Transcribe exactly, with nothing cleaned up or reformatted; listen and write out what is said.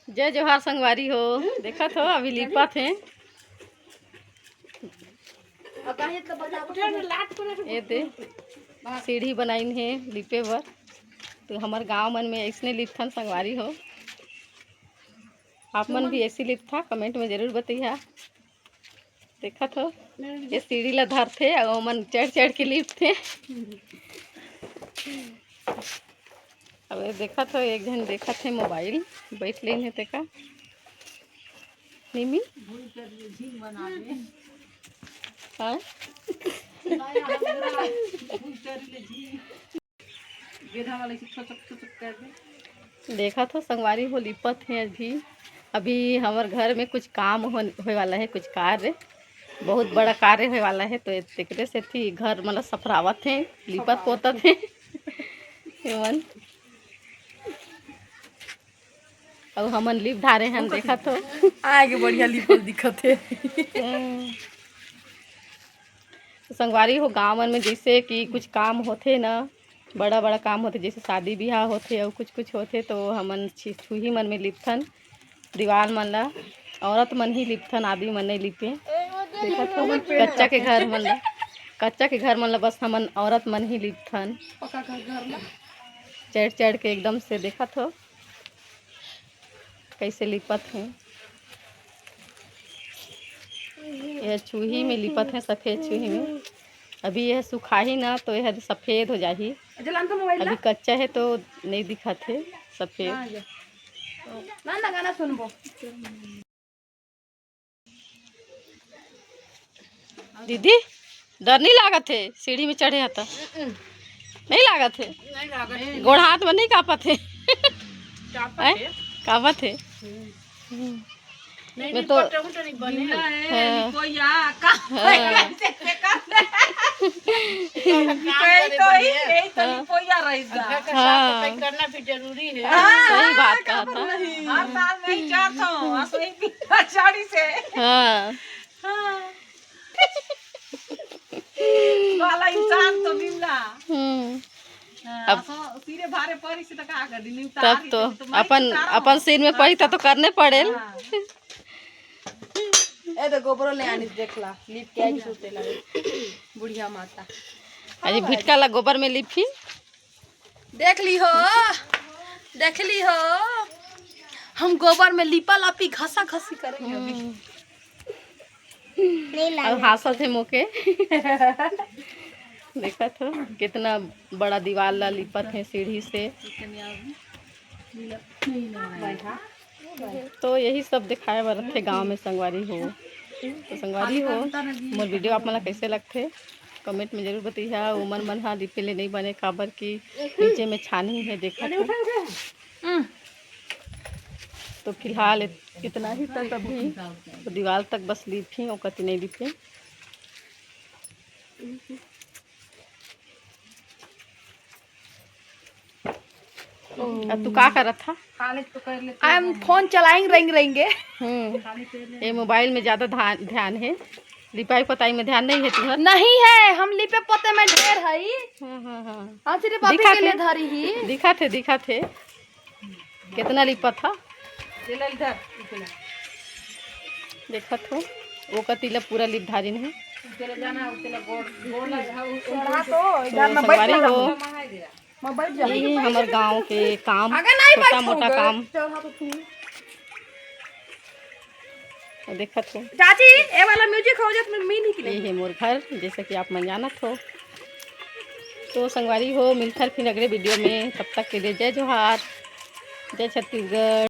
जय जोहार संगवारी हो, देखत हो अभी लिपत हे। ए दे सीढ़ी बनाइन हे लिपे बर। तो हमर गांव मन में ऐसने लिपथन संगवारी हो। आप मन भी ऐसी लिपथा, comment में जरूर बतैहा। देखत हो, ये सीढ़ी ला धरथे अउ ओमन चढ़ चढ़ के लिपथे। अब ये देखत हो, एक झन देखत हे mobile, बैठ लेन हे तेका। निमी? हाँ? देखत हो संगवारी हो, लिपत हे अभी। अभी हमर घर में कुछ काम हो, होए वाला है, कुछ कार्य, बहुत बड़ा कार्य होए वाला है, तो तेकरे सेती घर मन ला सफरावत हे, लिपत पोतत हे। एमन अउ हमन लिप धारे हन, देखत हो। आगे बढ़िया लिपल दिखत हे। हम्म। तो संगवारी हो, गाँव मन में जैसे कि कुछ काम होथे ना, बड़ा बड़ा काम होथे, जैसे शादी बिहाव होथे अउ कुछ कुछ होथे, तो हमन छी-, छुही मन में लिपथन दीवार मन ला। औरत मन ही लिपथन, आदमी मन नहीं लिपे। देखत हो, कच्चा के घर मन ला, कच्चा के घर मन ला बस हमन औरत मन ही लिपथन। चढ़ चढ़ के एकदम से देखत हो कैसे लिपत हे। यह छुही में लिपत हे, सफेद छुही में। अभी यह सुखाही ना तो यह सफेद हो जाही। अभी कच्चा है तो नहीं दिखत हे सफेद। ना, ना, गाना सुनबो। दीदी, डर नहीं लागत हे सीढ़ी में चढ़े हता? नहीं लागत हे। गोड़ हाथ में नहीं कांपत हे? कांपत हैं? हे। कांपत हे। नहीं, मैं तो निपट रहूं तो नहीं बने। हाँ। कोई आ, का हाँ। ऐसे फेंका। यही तो ही, यही तो हाँ। निपोया रही सा। घर का साफ हाँ। सफाई करना भी जरूरी है। हाँ, सही बात कहा था। हर साल में ही चार सौ, आ, सही की साड़ी से। हाँ। हाँ। वाला इंसान तो मिलला। हम्म। हाँ, अब असो सिरे भारे परी से तो का कर दी, नहीं तब उतारी तो तो, तो मैं अपन, उतारो। अपन सिर में पड़ी, तब तो करने पड़ेल। हाँ। ए तो गोबरो ले आनिस, देखला, लिप के आई सुते लगे। बुढ़िया माता। अरे भिटका ला गोबर में लिपी। देख ली हो, देख ली हो, हम गोबर में लिपा लापी घसा घसी करेंगे अभी। हम्म। नहीं अउ लागत। हांसत हे मोके। देखत हो, कितना बड़ा दीवार ला लिपत हे सीढ़ी से। तो यही सब दिखाए बर रथे गांव में संगवारी हो। तो संगवारी हो, मोर video आप मन ला कैसे लगथे, comment में जरूर बतैहा। उमन मन हा लिपे ले नहीं बने, काबर कि नीचे में छानी है, देखत हो। तो फिलहाल इत-, इतना ही तक अभी, तो दीवार तक बस लिपी, ओकर ती नहीं लिपी। अब तू का करत हा? हम फोन चलाएंगे, रेंग रेंगे। हम्म, ये मोबाइल में ज्यादा ध्यान, ध्यान है, लिपाई पोताई में ध्यान नहीं है तुहर? नहीं है, हम लिपे पोते में ढेर हई। हाँ, हाँ, हाँ। हम सिर्फ अभी दिखात के लिए है। धरी ही। दिखात है, दिखात है। कितना लिपत हा? ये ले इधर, इतना। देखत हो, वो कती ला पूरा लिप धारिन है। उतरे जाना, उतरे गोड़, गोड़ लगा, उ-, उ-, चढ़ा तो, तो इधर मैं बैठ संगवारी जाऊँ। हो, मैं बैठ जाऊँ। यही हमर गांव के काम, आगे नहीं छोटा बैठूंगा। मोटा काम। चढ़ा तो तू। देखत हो। चाची, ए वाला music हो जात में मीन ही कि ये नहीं? है मोर घर, जैसा कि आप मन जानत हो। तो संगवारी हो, मिलथन फिर अगले video में, तब तक के लिए जय जोहार, जय छत्तीसगढ़।